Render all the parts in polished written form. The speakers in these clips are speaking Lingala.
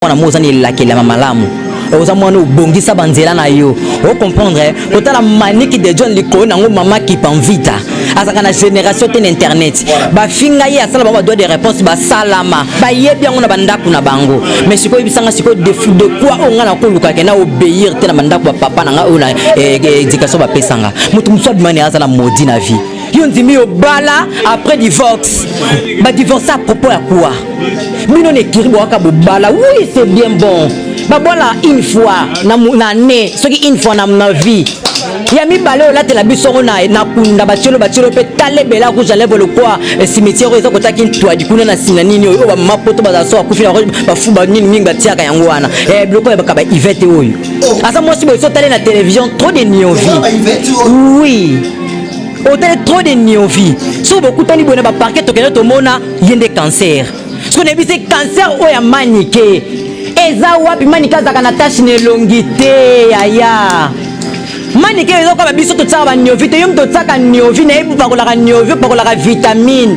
Mwana mo oza na elakelama malamu, oza mwana obongisa banzela na yo, ocomprendre kotala Maniki de John likolo nango. Mama Kipamvita azalaka na génération te na internet. Bafinga ye, asala bango badroit de réponse, basalama bayebi yango na bandako na bango. Mais sikoyo oyebisanga sikoyo de quoi oyo ngai nakolukaka na obéir te na bandako bapapa na ngai oyo na éducation bapesanga. Moto mosusu abimani aza na maudit na vie. Yo ndimi obala après divorce, badivorce à propos ya quoi? Bino na ekiri bwaka bobala, oui, c'est bien bon. Babwala une fois na année, soki une fois na vie ya mibale. Olatela biso yango na kunda, batielo batielo mpe talebela rouge à lèvre lokwa cimetière oyo eza kotaki ntwadi kuna na nsina nini oyo bamama poto bazala so bakufi na bafu banini mingi batiaka yango wana. Biloko oyo baka ba Ivete oyo aza mwasi boye, so otali na télévision, trop de niovi. Oui, otali trop de niovi. Soki bokutani boye na baparke, tokende tomona ye nde cancer. Soki nayebi se cancer oyo ya Manike eza wapi? Manike azalaka na tashe na elongi te. Yaya Manike ezokoba biso totiaka baniovi te. Yo moto otiaka niovi, nayebi opakolaka niovi, opakolaka vitamine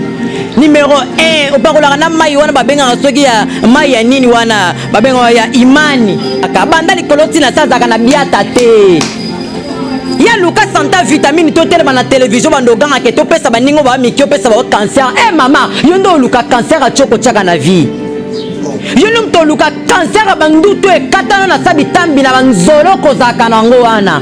numéro 1, opakolaka na mai wana babengaka soki ya mai ya nini wana babengaka ya imani. Banda likolo ntina se azalaka na biata te. Ya luka santa vitamine, totelema na televizio, bando ogangaka topesa baningo baa miki, opesa bao cancer. E mama, yo nde oluka cancer atioko otiaka na vie. Yo nde moto oluka cancer ya bandutu ekatana na sa bitambi na banzolo kozalaka nango wana.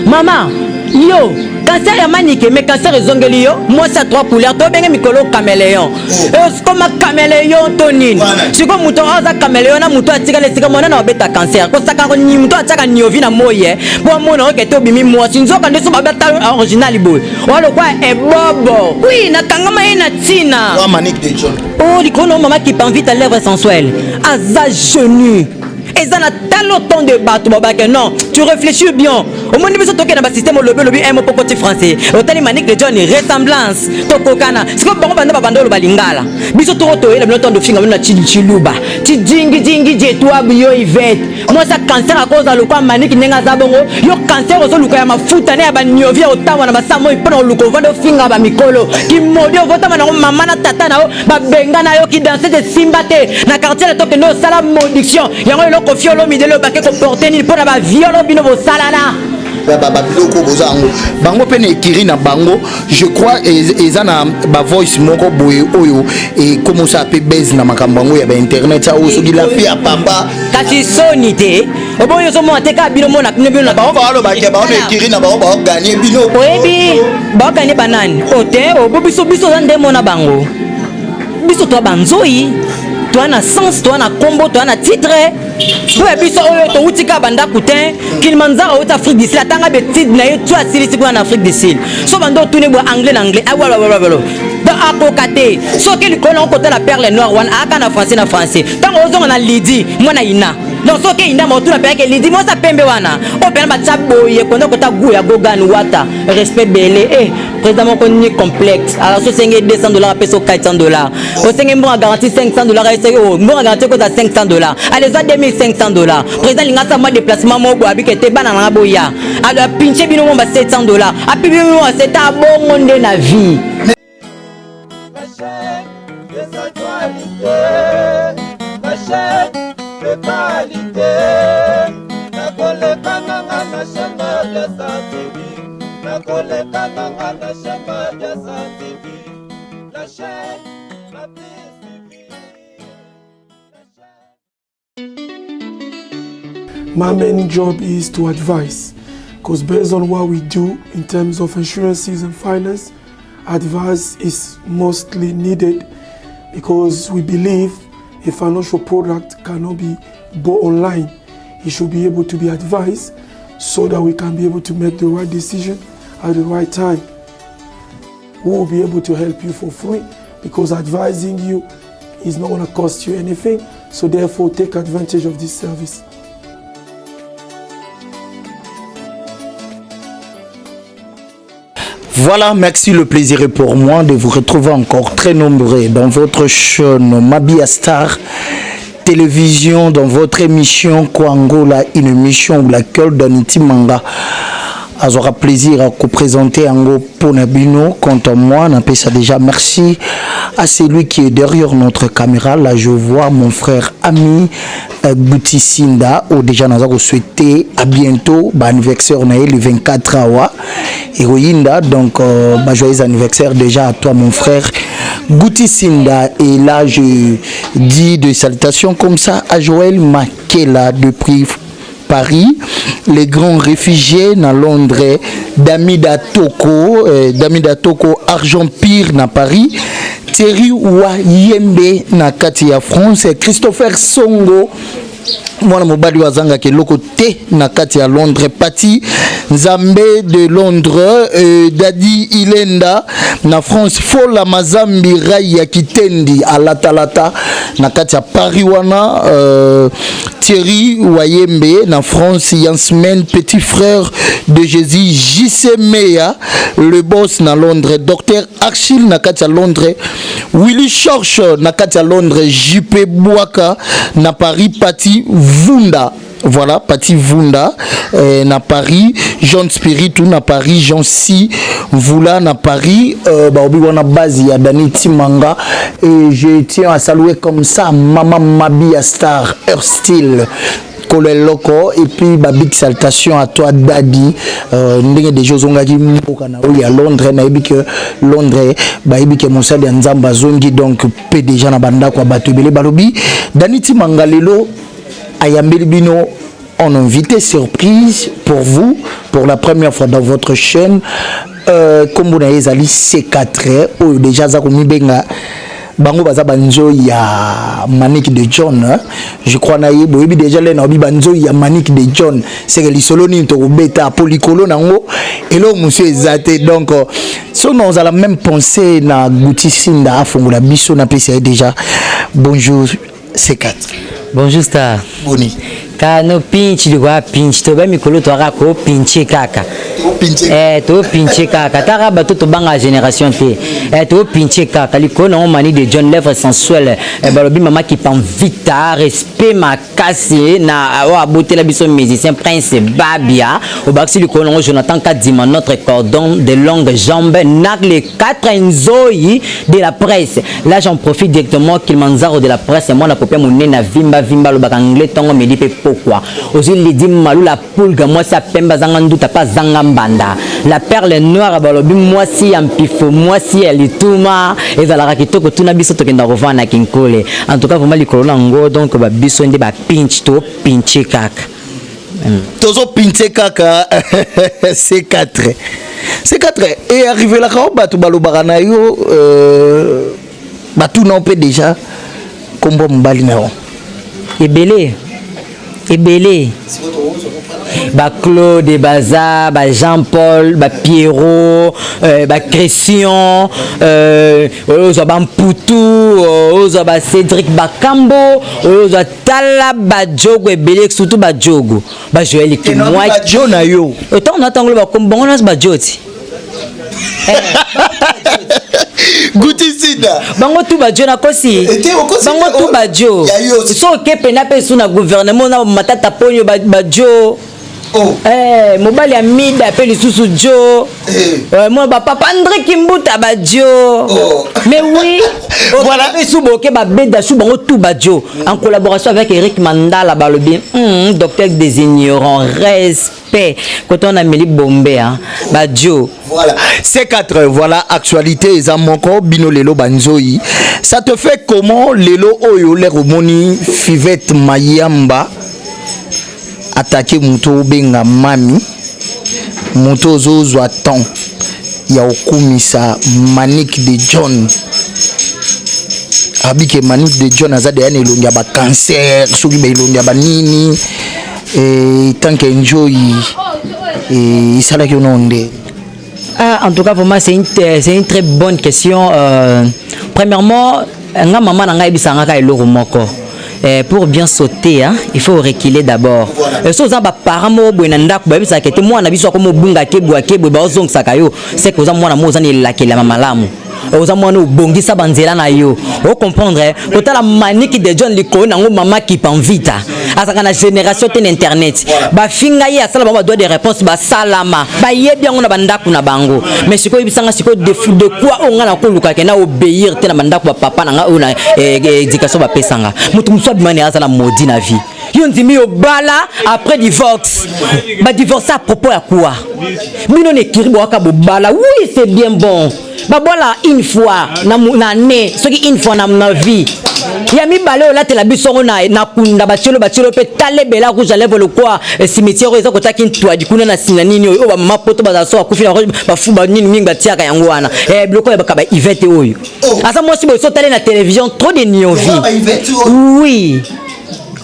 Mama, yo cancer ya Manike, mais cancer ezongeli yo. Mwasi ya trois couleurs, tobenge mikolo caméléon, ekoma caméléon to nini? Sikoyo moto oyo aza caméléon na moto atikala esika mwana na babeta cancer kosaka moto atiaka niovi na moi mpo amona oke te obimi mwasi. Nzoka nde so babeta original boye oya lokwa ebobo. Oui, nakangama ye na ntina o likolo na mama Kipanvita lèvre sensuelle aza genu eza na talo temps de bato babake. Non, tu réfléchis bien, omoni biso tokende na basystème. Olobi, olobi un mot pokoti français, otali Manique de John, ressemblance tokokana. Sikoyo bango banda babanda oloba lingala, biso toko toyela bino tondo finga bino na chiluba tidingidingi jetwabu. Yo Ivete, mwasi ya cancer akozala lokwa Maniki ndenge aza bongo. Yo cancer ozoluka ya mafuta na ya baniovi ya kotangwa na basamo mpo na koluka ovanda ofinga bamikolo kimodi ovotama nango. Mama na tata na yo babenga na yo kidanse te, simba te na quartier na tokende osala mauddiction yango. Lelo Kofi Olomide lobake koporte nini mpo na baviolo bino bosalana? Babiloko boza yango, bango mpe na ekiri na bango, je crois eza na bavoice moko boye oyo ekomosala mpe base na makambo yango ya bainternet oyo soki lafi ya papa. Kasi soni te, oboyi ozomona te kaka bino mona bino bino na bango balobaki bango na ekiri na bango baoganye bino. Oyebi baoganye banani o te? Obo biso, biso oza nde mona bango. Biso toa banzoi, toa na sens, toa na kombo, toa na titre mpo ya biso oyo towuti kaka bandako te. Kilimanjaro awuti Afrique du Sud, atanga betide na ye to asilisi kuna na Afrique du Sud. So bando otuni boye anglais na anglais awalawalawalo, donc akoka te. Soki likolo nango kotala perle noire wana ayaka na français na français, ntango ozonga na Lidi mwana ina. Donc soki eyindama otuna mpenake Lidi mwasi pembe wana oyo mpena batya boye konda kota gu ya Gogan Wata, respect bele. Président moko ni complexe. Alors so osenge $200, apesa $400. Osenge mbongo garantie $500, esenge o mbongo garantie kozala $500, ale eza $2500. Président alinga asala mwa déplacement moko boye, abike te bana nanga boya, alo apinche bino mo ba $700, api bino mo ba 7 abongo nde na vie. La chaîne des actualités, la chaîne de qualité. Nakoleka nanga na chaîne ya TV, nakoleka nanga na chaîne ya TV, la chaîne la plus suivie. La chaîne. My main job is to advise, because based on what we do in terms of insurances and finance, advice is mostly needed because we believe a financial product cannot be bought online. It should be able to be advised so that we can be able to make the right decision at the right time. We will be able to help you for free because advising you is not going to cost you anything. So therefore, take advantage of this service. Voilà, merci. Le plaisir est pour moi de vous retrouver encore très nombreux dans votre chaîne Mabia Star Télévision, dans votre émission Kwangola, une émission où laquelle Daniti Manga Azwaka plaisir à présenter yango pour bino. Quant à moi, napesa déjà merci à celui qui est derrière notre caméra. Là, je vois mon frère ami Bouti Sinda, ou déjà naza souhaiter à bientôt, ba anniversaire na ye le 24 awa Eroyinda. Donc bah, joyeux anniversaire déjà à toi, mon frère Gouti Sinda. Et là, je dis des salutations comme ça à Joël Makela depuis Paris, les grands réfugiés na Londres, Damida Toko, Damida Toko, Argent Pire na Paris, Thierry Wayembe na kati ya France, Christopher Songo, mwana mobali oyo azangaka eloko te na kati ya Londres, Pati Nzambe de Londres, Dadi Ilenda na France, Fola Mazambi Rai ya Kitendi alatalata na kati ya Paris wana, Thierry Wayembe na France, Yansmen petit frère de Jésus, JC Meya le boss na Londres, Docteur Achille na kati ya Londres, Willy Chorch na kati ya Londres, JP Bwaka na Paris, Pati Vunda, voilà, Pati Vunda na Paris, John Spiritu na Paris, Jean C Vula na Paris, baobi wana base ya Dani Timanga. Et je tiens à saluer comme ça Maman Mabia Star Style Koleloko, et puis ba big salutation à toi Daddy, ndenge déjà ozongaki mboka na oyo ya Londres. Nayebi ke Londres bayebi ke mosali ya Nzambe azongi, donc mpe déjà na bandako ya bato ebele balobi Dani Timanga lelo ayambeli bino en invité surprise pour vous, pour la première fois dans votre chaîne. Kombo na ye ezali C4, oyo déjà aza komibenga bango baza banzoi ya Manique de John, hein? Je crois na ye boyebi déjà le na obi banzoi ya Manique de John, c'est que lisolo nini tokobeta po likolo nango eloko mosusu eza te. Donc so na ozala même pensée na Guti Sinda afongola biso, napesa ye déjà bonjour, C4. Bonjour star. Boni? Kano pinchi likwa pinchi, toba mikolo toaka kopinche kaka. Topinche kaka, taka bato tobanga génération te, topinche kaka likolo nango Mani de John, lèvre sensuelle, balobi mama Kipanvita, respect makasi na oyo abotela biso musicien Prince Babia. Obakisi likolo nango Jonathan Kadima, notre cordon de longue jambe na les quatre nzoi de la presse. Là, j'en profite directement, Kilimanjaro de la presse, mwana popia monene vimba vimba, alobaka anglais ntongo midi mpe pokwa. Ozwi Lidi Malula Pulga, mwasi ya pembe azanga nduta mpe azanga mbanda, la perle noire, balobi mwasi ya mpifo, mwasi ya lituma ezalaka kitoko. Tuna biso tokenda kovanda na Kinkole. En tout cas vraiment likolo nango, donc babiso nde bapinche, topinche kaka. Tozopinche kaka. C4, C4 e arrivelaka o bato balobaka na yo, batuna mpe déjà kombo mobali na yo? Ebele ebele, baclaude baza, bajean paul, bapierrot, bachristian, oyo ozwa bamputu, oyo ozwa bacédrik bakambo, oyo ozwa tala bajogo ebele, surtout bajogo bajoel. Kimwajo na yo. Ntango na ntango bakombo bango nyonso bajo ti. Guti Sida. Bango tu bajo, nakosi? Bango tu bajo. So oke pena mpe su na gouvernement na Matata Ponio, bajo. Oh. Mobali ya Mida mpe lisusu jo. Mwana bapapa André Kimbuta bajo. Oh. Mais oui. Voilà. Mpe su boke babeda su bango tu bajo, en collaboration avec Eric Mandala, balobi docteur des ignorants, respect koto na meli bombe, hein, bajo. Voilà, C4, voilà, actualité eza moko bino lelo banzoi. Ça te fait comment lelo oyo le romoni Fivette Mayamba attaquer moto obenga mami, moto ozozwa temps ya okumisa Manique de John, abike Manique de John aza deya na elongi ya bacancer, soki baelongi ya banini, tant que njoi esalaki ono nde? Ah, en tout cas, vraiment, c'est une très bonne question. Premièrement, nga maman na ngai ebisanga kaka eloko moko. Pour bien sauter, hein, il faut reculer d'abord. Voilà. So oza baparent moko boye na ndako, bayebisaka ete mwana biso akoma obunga, akebwe akebwe, baozongisaka yo, c'est que oza mwana moko oza na elakelama malamu. Oza mwana obongisa banzela na yo, ocomprendre. Kotala Maniki de John, likolo nango mama Kipanvita, azalaka na génération te na internet. Bafinga ye, asala bango badroit de réponse, basalama, bayebi yango na bandako na bango. Mais sikoyo oyebisanga sikoyo de quoi oyo ngai nakolukaka na obéir te na bandako bapapa na ngai oyo na éducation bapesanga. Moto mosusu abimani, aza na maudit na vie. Yo ndimi obala après divorce, badivorce à propos ya quoi? Bino na ekiri bowaka bobala, oui, c'est bien bon. Babola une fois na année, soki une fois na vie ya mibale. Olatela biso yango na kunda, batielo batielo mpe talebela rouge à lèvre lokwa cimetière oyo eza kotaki ntwadi kuna na sina nini oyo bamama poto bazala so bakufi na bafu banini mingi batiaka yango wana, biloko oyo baka ba Ivete oyo aza mwasi boye. So otali na télévision, trop de niovi. Oui,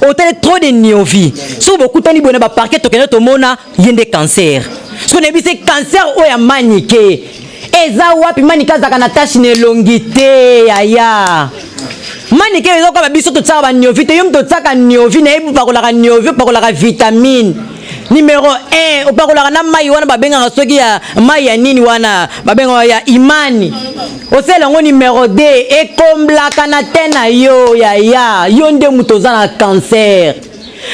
otali trop de niovi. Soki bokutani boye na baparquet, tokende tomona ye nde cancer. Soki nayebi se cancer oyo ya Manike eza wapi? Manike azalaka na tache na elongi te. Yaya Manike eza kaka biso totiaka baniovi te. Yo moto otiaka niovi, nayebi opakolaka niovi, opakolaka vitamine numéro 1, opakolaka na mai wana babengaka soki ya mai ya nini wana babengaka ya imani, osala yango numéro 2, ekomblaka na te na yo. Yaya, yo nde moto oza na cancer.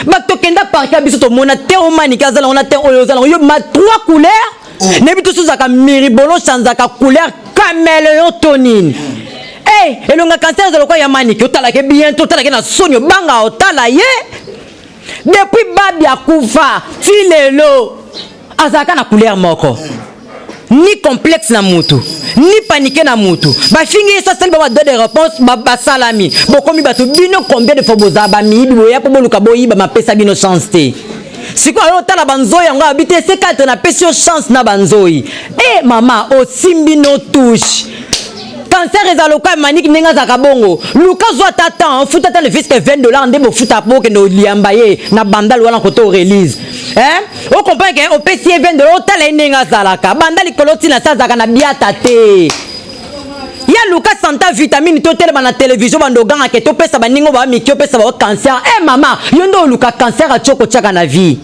Bato tokenda parquet, biso tomona te. Omanike aza nango na te oyo oza nango yo ma trois couleurs. Nayebi te soki ozalaka miribolo, ochanzaka couleur caméléon to nini. Hey, elonga cancer eza lokola ya Manike. Otalake bien te, otalake na soni, obanga otala ye. Depuis babi akufa ti lelo, azalaka na couleur moko, ni complexe na mutu, ni panique na mutu. Bafingi ye, so asali bango badroit de réponse, basalami. Bokomi bato bino, combien de fois bozala bamiyibi, boya mpo boluka boyiba, mapesa bino chance te. Sikoyo ayo otala banzoi yango, abi te C4, napesi yo chance na banzoi. E mama, osimbi no touche. Cancer eza lokola Maniki ndenge azalaka bongo. Luka zwa ata temps, ofuta ata le fisque 20 $ nde bofuta po okende oliamba ye na Bandal wana kote orelise, hein? Ocomprendre ke opesi ye 20 $, otala ye ndenge azalaka banda likolo ntina se, azalaka na biata te. Ya luka santa vitamine to telema na télévision, bando ogangaka topesa baninga oyo bamiki, opesa bao cancer. E mama, yo nde oluka cancer atie kotiaka na vie.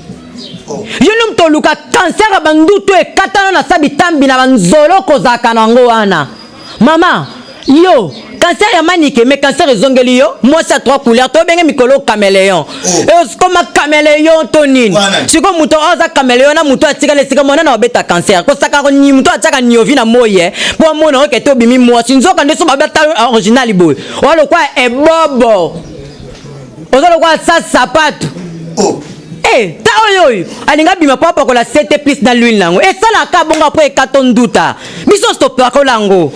Yo nde moto oluka cancer ya bandutu ekatana na sa bitambi na banzolo kozalaka nango wana. Mama, yo cancer ya Manike, mais cancer ezongeli yo. Mwasi ya trois couleurs, tobenge mikolo caméléon, ekoma caméléon to nini? Sikoyo moto oyo aza caméléon na moto atikala esika mwana na babeta cancer kosaka. Moto atiaka niovi na moi mpo amona oke te obimi mwasi, nzoka nde so babeta original boye, oya lokwa ebobo, oza lokwa sa sapato. Ta oyo oyo alingi abima mpo apakola sete plus na l'huile nango, esalaka bongo apo ekato nduta. Biso nyonso topakola yango,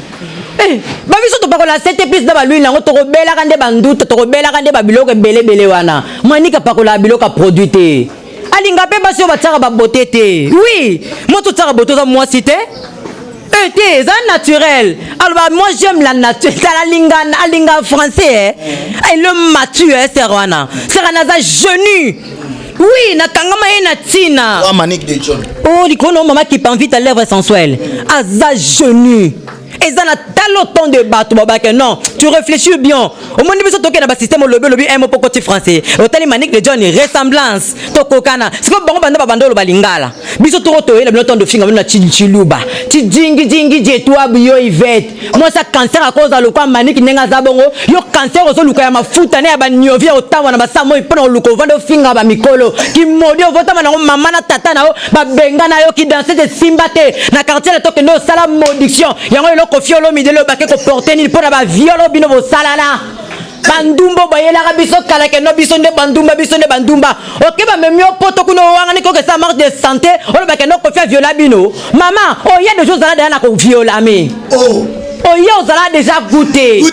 babiso topakola sete plus na balwile yango, tokobelaka nde banduta, tokobelaka nde babiloko ebelebele wana. Manike apakolaka biloko ya produit te. Alinga mpe basi oyo batiaka babote te. Oui, moto otiaka bote oza mwasi te. Te, eza naturel. Aloba: "Moi, j'aime la nature." Tala, alinga, alinga français, eh. Le mature, eh, sere wana, sere naza genu. Oui, nakangama ye na ntina. Manique de John. Oh, likolo na mama Kipanvita, lèvre sensuelle, aza genu. Eza na talo temps de bato babake. Non, tu réfléchis bien, omoni biso tokende na basystème, olobi, olobi un mot mpo koti français. Otali Manique de John, ressemblance tokokana. Sikoyo bango banda babanda oloba lingala, biso toko toyela bino tondo finga bino na chiluba cijingijingi jetwabu. Yo Ivete, mwasi ya cancer akozala lokwa Maniki ndenge aza bongo. Yo cancer ozoluka ya mafuta ne ya baniovi ya kotambwa na basa moi mpona koluka ovanda ofinga bamikolo kimodi ovotama nango. Mama na tata na yo babenga na yo kidanse te, simba te na quartier na tokende osala mauddiction yango. Eloko fi olomide lobake koporte nini mpona baviolo bino bosalana bandumba bayelaka biso kala keno biso nde bandumba, biso nde bandumba. Oke, bamemi yo poto kuna, owangani kokesa marche de santé, olobake no Kofi aviola bino. Mama, oya deja, ozala deya na koviolame. Oye ozala déjà goûté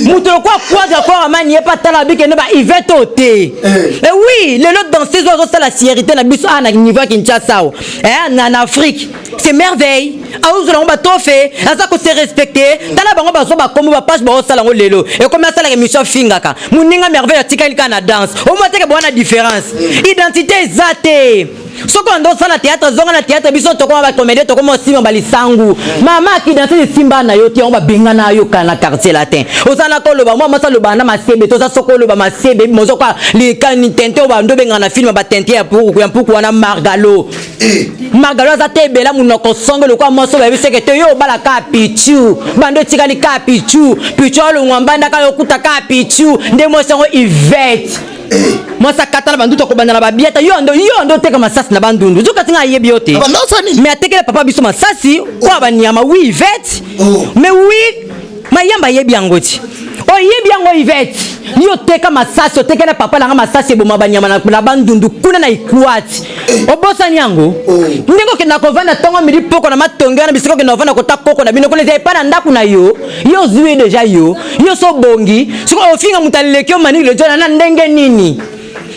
moto lokwa quadra kora mani ye mpe atala bikende ba Ivete o te. Eh oui, lelo danseuse oyo azosala fierté na biso awa na niveau ya Kinshasa awa, na Afrique, c'est Merveille. Aozwela yango batofe, aza kose respecte. Tala bango bazwa bakombo bapage, baosala yango lelo ekomi asalaka émission, afingaka moninga. Merveille atikali kaka na danse, omwa teke bowana différence identité eza te. Soki olanda osala théâtre, zonga na théâtre. Biso tokoma bacomédien, tokoma osima balisangu. Mama akidanse esimba na yo te, yango babengana yo kala na Quartier Latin. Oza na koloba mwa mwasi aloba na masebe, toza soki oloba masebe mozoka likani tente oyo bando obengana na film batente ya mpuku ya mpuku wana. Margalo, Margalo aza te ebela monoko songe lokola mwasi oyo bayebi seke te. Yo obala ka pichu, bando etikali ka pichu, pichu alongwa mbandaka, yo okuta ka pichu nde mwasi yango Ivete. Mwasi akata na bandutu, akobanda na babiata. Yo ndo, yo ndo oteka masasi na Bandundu, zoka tinga ayebi yo te. Banda osala nini? Mais atekela papa biso masasi oyo banyama. Oui, Ivete. Oh. Mais oui, Mayamba ayebi yango ti oyebi yango. Ivete, yo oteka masasi, otekela papa nanga masasi eboma banyama na Bandundu kuna na Ikwati. Obosani yango? Oh. Ndenge okenda kovanda ntongo, midi, poko na matonge wana, bisika okenda kovanda kota koko na bino kuna eza epa na ndako na yo. Yo ozwi déjà, yo so obongi. Soki ofinga moto aleki yo, Maniki Lejona, na ndenge nini?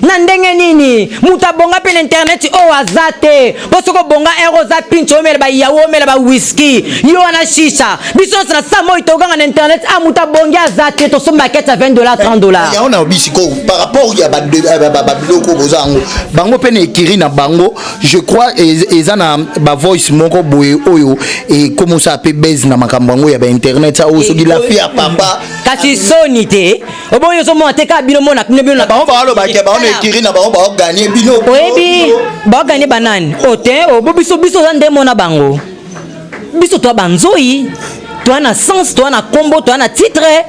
Na ndenge nini moto abonga mpe na internet oyo aza te? Mpo soki obonga ere oza pinche, omela bayawu, omela bawiski, yo wana shisha. Biso nyonso na sa moi toganga na internet a moto abongi aza te. Tosomba kete ya 20 $, 30 $. Yango na lobi sikoyo par rapport ya babiloko oyo boza yango, bango mpe na ekiri na bango, je crois eza na bavoice moko boye oyo ekomosala mpe base na makambo yango ya bainternet oyo soki la fille ya papa. Kasi soni te, oboyi ozomona te kaka bino mona bino bino. Bango balobaki bango na ekiri na bango baoganye bino. Oyebi baoganye banani o te? Obo biso, biso oza nde mona bango. Biso toa banzoi, toa na sens, toa na kombo, toa na titre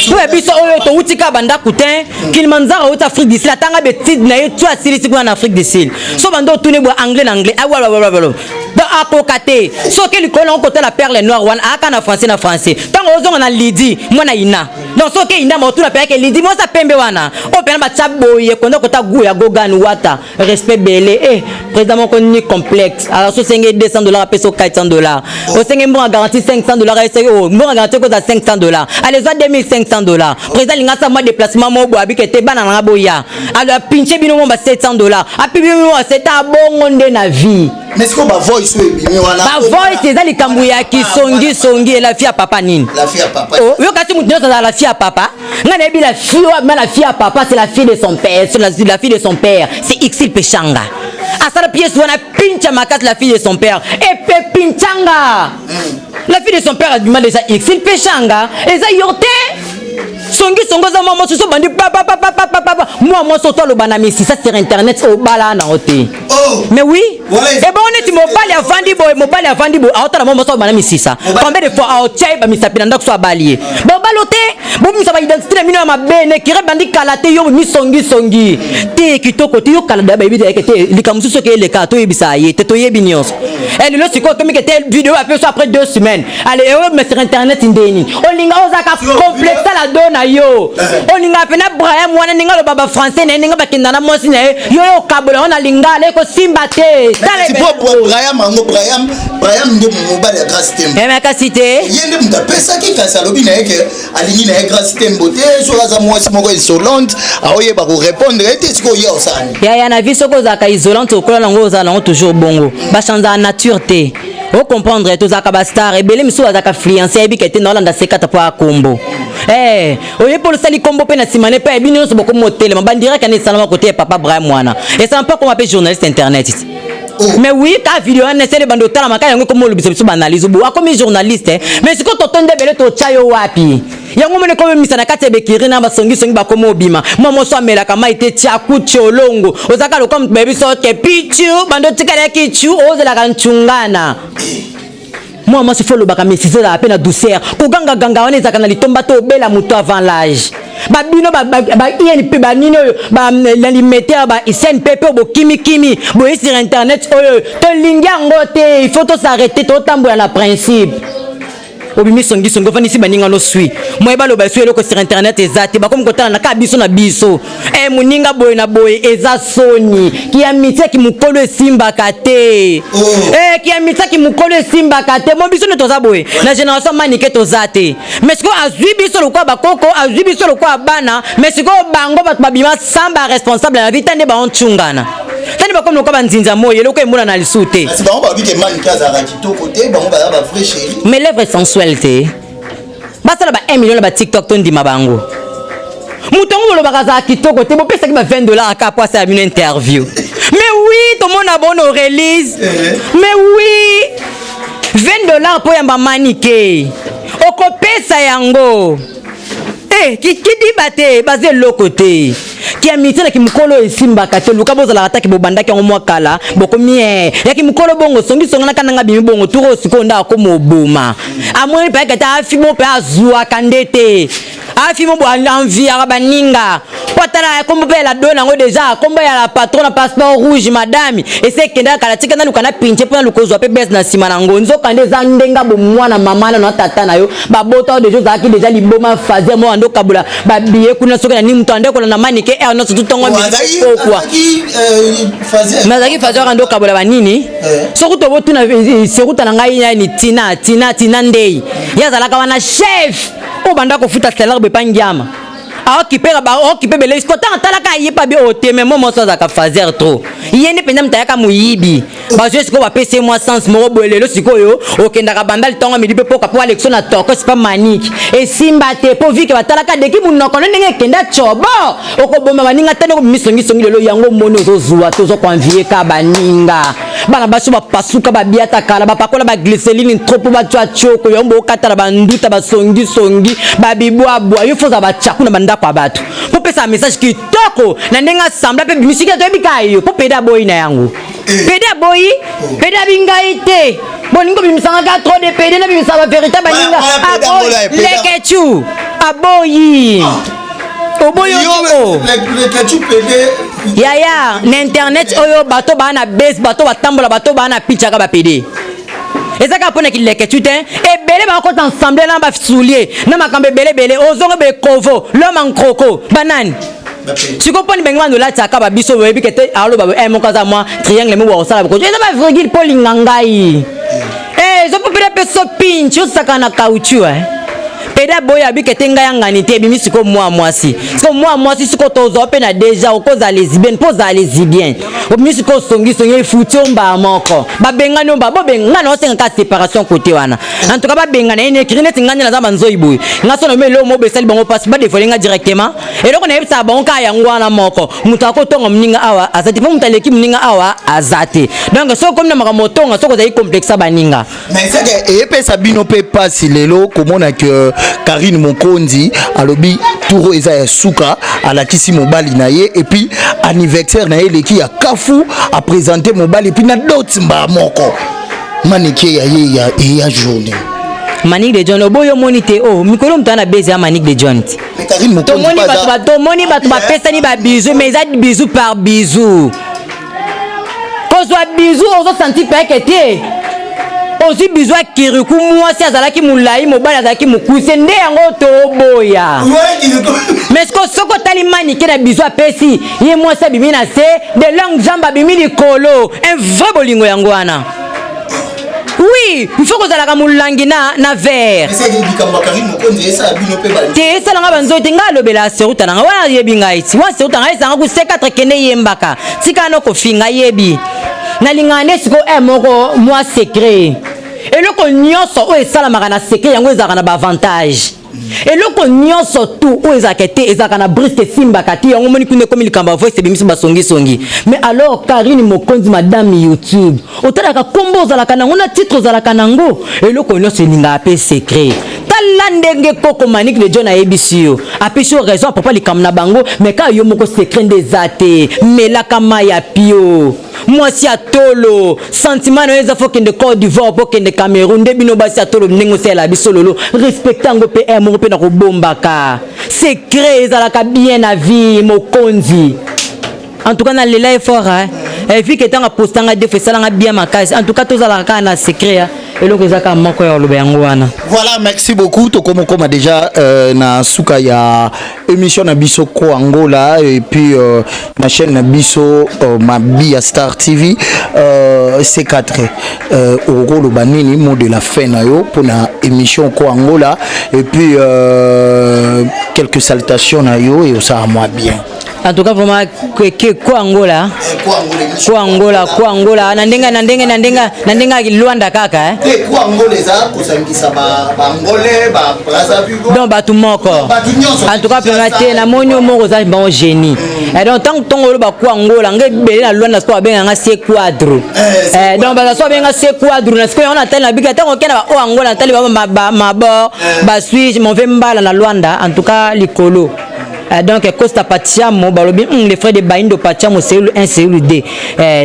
mpo ya biso oyo towuti kaka bandako te. Kilimanjaro awuti Afrique du Sud, atanga betide na ye tu asilisi kuna na Afrique du Sud. So bando otuni bwa anglais na anglais awalawalawalo, donc akoka te. Soki likolo nango kotala perle noire wana, ayaka na français na français. Ntango ozonga na Lidi mwana ina, donc soki ina maotuna mpe Lidi mwasa pembe wana oyo mpena batya boye konda kota gu ya Gogan Wata, respect bele. Président moko ni complexe. Alors so osenge 200 $, apesa 400 $. Osenge mbongo garantie 500 $, esenge o mbongo garantie kozala 500 $, allez, zwa 2500 $. Président alinga asala mwa déplacement moko boye, abike te bana nanga boya. Alors apinche bino mo ba 700 $, api bino mo ba 7 abongo nde na vie. Mais sikoyo bavoice oyo ebimi wana? Bavoice eza likambo ya kisongisongi. La fille ya papa nini? La fille ya papa. Oh, yo kasi moto nyonso azala la fille ya papa. Ngai nayebi la fille oyo abima la fille ya papa, c'est la fille de son père. C'est la fille de son père, c'est Ixil Peshanga. Asala pièce wana pincha makasi, la fille de son père epe pinchanga. La fille de son père abima déjà Ixil Peshanga, eza yo te. Songisongi oza mwa mwasi, so bandi papapapapapa, mwa mwasi oto aloba na misisa sur internet, obala nango te. Oh. Mais oui. Voilà. Ebongo neti mobali avandi boye, mobali avandi boye, aotala mwa mwasi aloba na misisa, combien de fois aotia ye bamisapi na ndako? So abali ye, bobalo te. Bobimisa baidentité na bino ya mabe nekire bandi kala te. Yo misongisongi te, kitoko te. Yo kala da bayebi te te likambo mosusu soki eleka, toyebisa ye te, toyebi nyonso. Lelo sikoyo tomike te video ape so après 2 semaines, ale oyo mais sur internet ndeni olinga ozalaka complexe la do na yo. Olinga mpena Braham wana ndenge aloba bafrançais na ye, ndenge bakenda na mwasi na ye, yo yo okabola yango na lingala, ekosimba te. Tala. Po Braham yango, Braham, Braham nde mobali ya Grâce Tembo. Eh, kasi te. Ye nde moto apesaki, kasi alobi na ye ke alingi na ye Grâce Tembo te. Soki aza mwasi moko insolente, aoyeba korépondre ye te. Sikoyo ye osala nini? Yaya, na vie soki ozalaka isolante, okola nango, ozala nango toujours bongo. Bachangeaka nature te, ocomprendre? Tozalaka bastar ebele, misusu bazalaka influence, ayebi ke te naolanda sekata mpo akombo. Oye mpo osali kombo mpe na nsima ne mpe ayebi nyonso, bokomi otelema bandirek ane esalama kote ya papa Braham wana, esalama mpe akoma mpe journaliste internet. Oh. Mais oui, ka video wana esali bando otalamaka yango, ekoma olobisa biso baanalyse bo akomi journaliste. Mais sikoyo totonde ebele, totya yo wapi? Yango moni ekomemisa na kati ya bekiri na basongisongi, bakoma obima mwa moso amelaka mai te. Tiaku tiolongo, ozalaka lokola moto bayebi so ke pichu bando otikalaki chu, ozelaka ntungana. Mwa mwasi fo olobaka mesise, ezalaka mpe na douceur. Kogangaganga wana ezalaka na litomba to obela moto avant l'âge. Babino ba INP banini oyo na limete ya ba CNPP oyo bokimikimi boye sur internet oyo, tolingi yango te. Il faut tosarrêter, totambola na principe. Obimi songisongi, ofandisi baninga no sui moye baloba esu eloko sur internet eza te, bakomi kotala na kaka biso na biso. Moninga boye na boye eza soni. Kiamitiaki mokolo esimbaka te. Oh. Kiamitiaki mokolo esimbaka te. Mo biso nde toza boye na génération Manike, toza te. Mais sikoyo azwi biso lokola bakoko, azwi biso lokola bana. Mais sikoyo bango bato babima sans baresponsable na vie ta nde baontungana tani, bakomi lokola banzinza moi, eloko emonana lisusu te. Kasi bango balobi ke Manike azalaka kitoko te, bango baza ba vrai chéri. Mais lèvre sensuelle te, basala ba 1 million na batiktok, tondima bango. Moto yango bolobaka azala kitoko te, bopesaki ba 20 $ aka po asala bino interview. Mais oui, tomona bono release. Mais oui, 20 $ mpo yamba Manike, okopesa yango. Eh, kidiba te, baza eloko te. Kiamitié na kimokolo esimbaka te. Luka bozalaka taki bobandaki yango mwa kala, bokomi yaki mokolo bongo songisongi na kananga bimi bongo turo. Sikoyo nde akoma oboma, amoni mpe ayeke te, afi mo mpe azwaka nde te, afi mo bo enviaka baninga mpo atala kombo mpe ya la dona yango déjà, kombo ya la patron na passeport rouge, madame ese ekendaka kala. Tika naluka na pinche mpo naluka ozwa mpe bese na nsima nango. Nzoka nde eza ndenge bomwana mama nano na tata na yo babota oyo déjà ozalaki déjà liboma fazer mo ando okabola babiye kuna. Soki na nini, moto ande kolanda Manike aire nyonso tutongo okwa, mais azalaki fazer ando okabola banini. Soki tobotuna sekuta na ngai nani, Tina, Tina, Tina ndei ye azalaka wana chef oyo banda kofuta salaire boye epa ngiama, aokipe bele siko. Ntango atalaka ayepa bi oteme mo moso azalaka fazer trop, ye nde mpenza moto ayaka moyibi. Bazwi sikoyo, bapesi ye mwa sens moko boye. Lelo sikoyo okendaka banda litongo midi mpe poka mpo alekso na toko sipa Manike esimba te, mpo vike batalaka deki monoko no ndenge ekenda cobo, okoboma baninga te ndenge misongisongi. Lelo yango moni ozozwa te, ozokoenvier ka baninga. Bana basi bapasuka, babiata kala, bapakola baglycéline trop mpo batwa tioko yango, bokatala banduta, basongisongi, babibwabwa. Yo foza batyaku na bandako ya bato mpo pesa message kitoko na ndenge asambla mpe bimisiki. Toyebi kaka yo mpo pede aboyi na yango, pede aboyi, pede abingai te. Bolingo bimisanga kaka trop de pede na bimisaka bavérité baninga. Leketu aboyi, oboyi yaya na internet oyo. Bato baa na base, bato batambola, bato baa na pichaka bapede, eza kaka mpona kileketu te. Ebele bakota ensemble na basoulier na makambo ebele ebele. Ozongo bekovo l'homme en croco banani sikoyo mponi benge bando olatiaka babiso boyebi ke te. Aloba boye moko aza mwa triangle mo bakosala bokoto, eza bavirgule mpo olinga ngai ezopopela mpe so pinch osaka na caoutchouc. Pede aboyi, abike te, ngai angani te. Ebimi sikoyo mwa mwasi, sikoyo mwa mwasi, sikoyo tozwa mpe na déjà okozala lesbienne mpo ozala lesbienne. Obimi sikoyo osongisongi, efuti o mbaa moko, babengani o mbaa bobenga ngai na osengaka séparation kote wana. En tout cas babengana ye nekiri neti ngai nde naza banzoi boye. Ngai so na eloko moko besali bango mpasi, badévoiler ngai directement. Eloko nayebisaka bango kaka yango wana moko: moto akotonga moninga awa aza te, mpo moto aleki moninga awa aza te. Donc soki okomi na makambo otonga, soki ozali complexe baninga. Mais seke eyepesa bino mpe mpasi lelo komona ke Karine Mokonzi alobi turo eza ya suka, alakisi mobali na ye, et puis anniversaire na ye eleki ya kafu, aprésenter mobali et puis na dot mbaa moko Manike ya ye ya eya journée. Manique de John oboyi, omoni te o mikolo moto ana beze ya Manique de John te. Mais Karine Mokonzi tomoni bato tomoni bato bapesani babisous, mais eza bisou par bisou. Kozwa bisou, ozosanti peke te. Ozwi bisou ya kiriku, mwasi azalaki molai, mobali azalaki mokuse, nde yango toboya. Mais siko soki otali Manike na bisou apesi ye, mwasi abimi na se de longue jambe, abimi likolo, un vrai bolingo yango wana. Oui, il faut kozalaka molangi na verre. Likambo ya Karine Mokonzi esala bino mpe te, esalanga banzoi te. Ngai alobela seruta nanga wana, ayebi ngai ti wana seruta ngai esanga ku C4 kende yembaka tika na kofinga, ayebi nalingaka nde sikoyo e moko mwa secret. Eloko nyonso oyo esalamaka na secret, yango ezalaka na baavantage. Eloko nyonso tu oyo ezalaka te, ezalaka na brusque, esimbaka te. Yango moni kuna ekomi likambo ya voice, ebimisi basongisongi. Mais alors Karine Mokonzi, madame YouTube, otalaka nkombo ozalaka nango na titre ozalaka nango. Eloko nyonso elingaka mpe secret. Tala ndenge koko Manike de John ayebisi yo, apesi yo raison apropos likambo na bango, mais kaka yo moko secret nde eza te. Melaka mai ya pio, mwasi ya tolo, sentiment na yo eza faut kende Côte d'Ivoire mpo kende Cameroun. Nde bino basi ya tolo, ndenge osalela biso lolo, respecte yango mpe aire moko mpe na kobombaka secret ezalaka bien na vie. Mokonzi, en tout cas nalela ye fort, hein. Vu que ntango apostanga deux fois, esalanga bien makasi. En tout cas tozalaka kaka na secret, eloko eza kaka moko ya koloba yango wana. Voilà, merci beaucoup. Tokomokoma déjà na suka ya émission na biso ko Angola et puis na chaîne na biso Mabia Star TV C4. Okoloba nini, mot de la fin na yo mpona émission ko Angola, et puis quelques salutations na yo et osala mwa bien. En tout cas vraiment ke ko Angola, ko Angola, ko Angola na ndenge na ndenge na ndenge na ndenge ya Lwanda kaka, eh? Te, ko Angola eza kosangisa baangolais, babrazzaville. Donc bato moko. Bato nyonso. En tout cas. Na te, namoni yo moko oza bon génie. Eh, donc ntango ntongo oloba ku Angola, nga ebele na Lwanda sikoyo babenga nga se quadro. Eh, donc baza so babenga se quadro na sikoyo yango natali na bika ntango okenda ba oyo Angola, natali ba mabor basui mon ve mbala na Lwanda, en tout cas likolo. Donc Costa Patiamo, balobi les frères de Baindo Patiamo, cellule 1, cellule 2.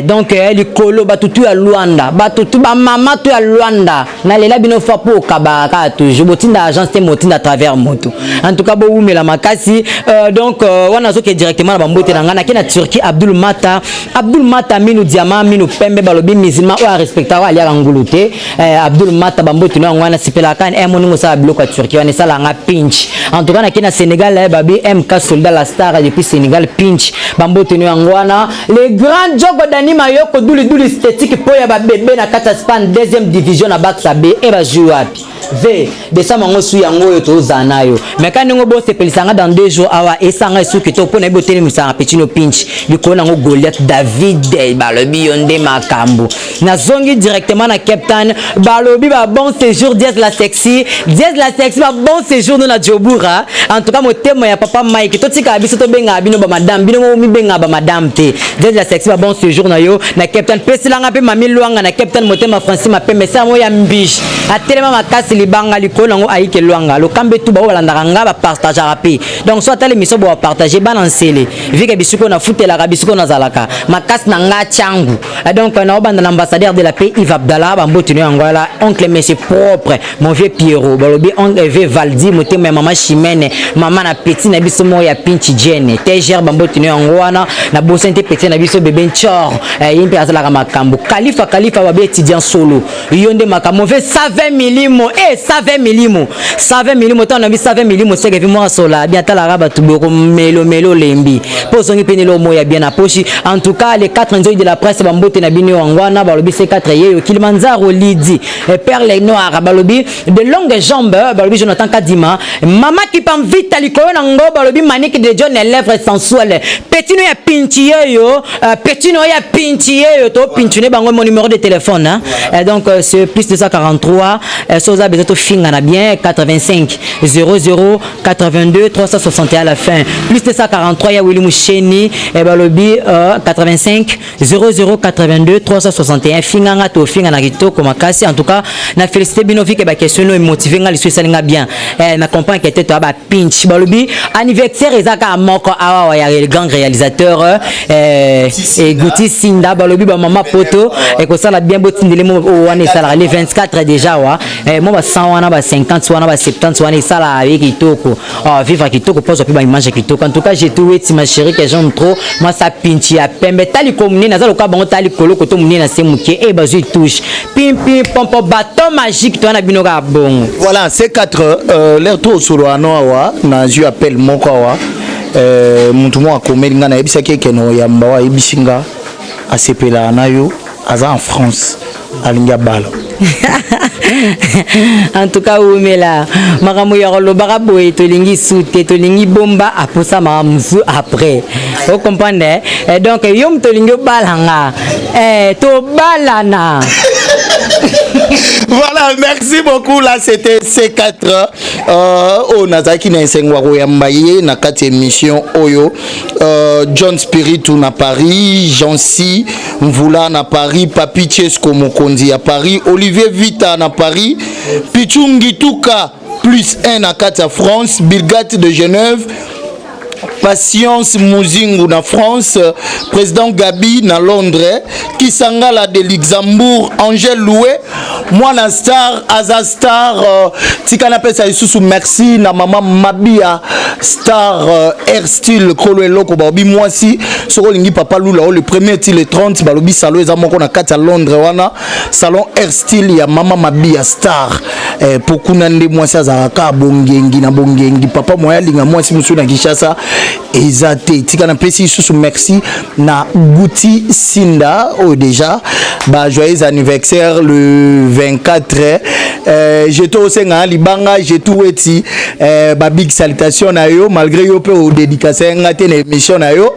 Donc likolo, bato tu ya Luanda, bato tu, bamama tu ya Luanda, nalela bino fa mpo okabaka kaka toujours botinda agence te, motinda à travers moto. En tout cas bowumela makasi. Donc wana azoke directement na bambote na ngai, nake na Turquie, Abdul Mata, Abdul Mata minu diamant, minu pembe, balobi musulman oyo arespectaka, oyo aliaka ngulu te. Abdul Mata, bambote no yango wana, sepelaka moningo osala biloko ya Turquie wana, esalanga pinch. En tout cas nake na Sénégal, babi MK Soldat la star depuis Sénégal, pinch, bambote no yango wana. Le grand Jogo Dani Mayoko, duliduli esthétique mpo ya babebe na kati ya Span deuxième division na Baksa B e bazwi wapi v décembre yango su yango oyo tozala na yo. Mais ka ndenge bosepelisanga dans 2 jours awa, esanga esuki to mpo na yebi otelemisaka petino pinch likolo nango Goliath David, balobi yo nde makambo. Nazongi directement na Cape Town, balobi ba bon séjour Diaz la sexy, Diaz la sexy, ba bon séjour no na Jobura. En tout cas motema ya papa Mike, totikaka biso tobengaka bino bamadame, bino mo mibengaka bamadame te. Diaz la sexy, ba bon séjour na yo na Cape Town. Peselanga mpe mami Lwanga na Cape Town, motema Francis Mapembe, esala mo ya mbiche, atelema makasi libanga likolo nango ayike Lwanga lokambe tu. Bao balandaka nga, bapartageaka mpe, donc so atala émission bo bapartage bana nsele vike bisiko nafutelaka, bisiko nazalaka makasi na nga tiangu. Donc naobanda na ambassadeur de la paix Yves Abdallah, bambote no yango ala, oncle monsieur propre, mon vieux Pierrot, balobi oncle Valdi, motema ya mama Chimene, mama na petit na biso moko ya pinchi jene tgr, bambote no yango wana. Nabosani te petit na biso bebe Nchor, ye mpe azalaka makambo. Kalifa, Kalifa, babi étudiant solo, yo nde makambo mve 120 milimo e 120 milimo, 120 milimo. Ntango nabi 120 milimo, seke vi mwa sola bien, atalaka bato boko melomelo, olembi mpo ozongi mpe nelo moya bien na poche. En tout cas les 4 nzoi de la presse, bambote na bino yango wana. Balobi C4 yeyo Kilimanjaro, Lidi Perle Noire, balobi de longues jambes, balobi Jonathan Kadima, mama Kipamvita likolo nango, balobi Manike de John, lèvre sensuelle, petit no ya pinchi yeyo, petit no ya pinchi yeyo, to pinchune bango. Mon numéro de téléphone, hein? Donc c'est plus 243, so oza besoin tofinga na bien, 85 00 82 361 à la fin. Plus 243 ya Willy Musheni, balobi 85 00 82 361. Finganga, tofinga na kitoko makasi. En tout cas na félicité bino vike baquestion no emotive nga liso, esali nga bien. Na comprendre ke te toya bapinch, balobi anniversaire eza kaka moko awa ya le grand réalisateur Guti Sinda, balobi bamama poto ekosala bien, botindeli mo oyo wana esalaka le 24 déjà wa mo ba 100 wana, ba 50 wana, ba 70 wana, esalaka ye kitoko. Oh, vivre kitoko mpo azwa mpe baimage kitoko. En tout cas j'ai tout weti, ma chérie que j'aime trop, moi sa pinchi ya pembe, tali ko monene aza lokola bango, tali kolo koto monene na se moke e bazwi touche pimpi pompo baton magique toya na bino kaka bongo. Voilà, C4, l'air to osolo ano awa, nazwi appel moko awa, motu moko akomeli nga, nayebisaki ekene oyamba oyo, ayebisi nga asepelaka na yo, aza en France, alingi abala. En tout cas umela makambo ya kolobaka boye, tolingi su te, tolingi bomba aposa makambo mosusu après, ocomprendre eh? Donc yo moto olingi obalanga eh, tobalana. Voilà, merci beaucoup. Là, c'était C4. Oh, nazaki na esengo ya koyamba ye na kati émission oyo. John Spiritu na Paris, Jean-C Mvula na Paris, Papi Chesco Mokonzi à Paris, Olivier Vita na Paris, Pichungi Tuka plus 1 na kati ya France, Bilgat de Genève, Patience Muzingu na France, président Gabi na Londres, Kisangala de Luxembourg, Angèle Loué, mwana star, Aza star, tika napesa lisusu merci na mama Mabia star, Air Style kolo eloko, balobi mwasi soki olingi papa Lula o le premier ti le 30, balobi salon eza moko na kati ya Londres wana, salon Air Style ya mama Mabia star, po kuna nde mwasi azalaka kaka bongengi na bongengi, papa moya alinga mwasi mosusu na Kinshasa eza te. Tika napesi lisusu merci na Guti Sinda oyo déjà ba joyeux anniversaire le 24. Je to osenga libanga, je tout eti ba big salutation na yo, malgré yo mpe odédicace nga te na émission na yo.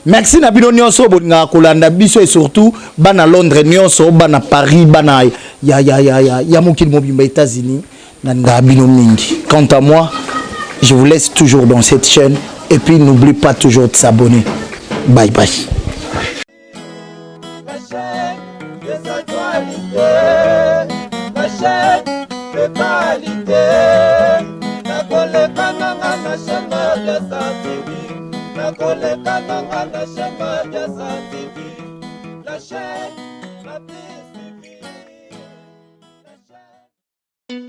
Merci na bino nyonso bolingaka kolanda biso et surtout bana Londres nyonso, bana Paris, bana ya mokili mobimba, États-Unis, nalingaka bino mingi. Quant à moi, Je vous laisse toujours dans cette chaîne et puis n'oublie pas toujours de s'abonner. Bye bye. La chaîne des actualités, la chaîne de qualité. Nakoleka nanga na chaîne Madiasa TV. Nakoleka nanga na chaîne Madiasa TV. La chaîne la plus suivie. La chaîne.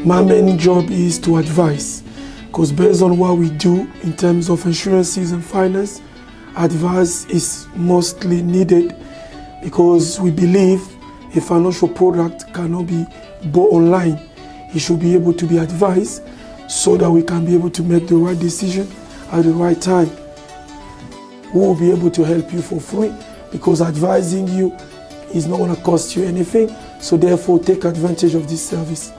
My main job is to advise, because based on what we do in terms of insurances and finance, advice is mostly needed because we believe a financial product cannot be bought online. It should be able to be advised so that we can be able to make the right decision at the right time. We will be able to help you for free because advising you is not going to cost you anything. So therefore, take advantage of this service.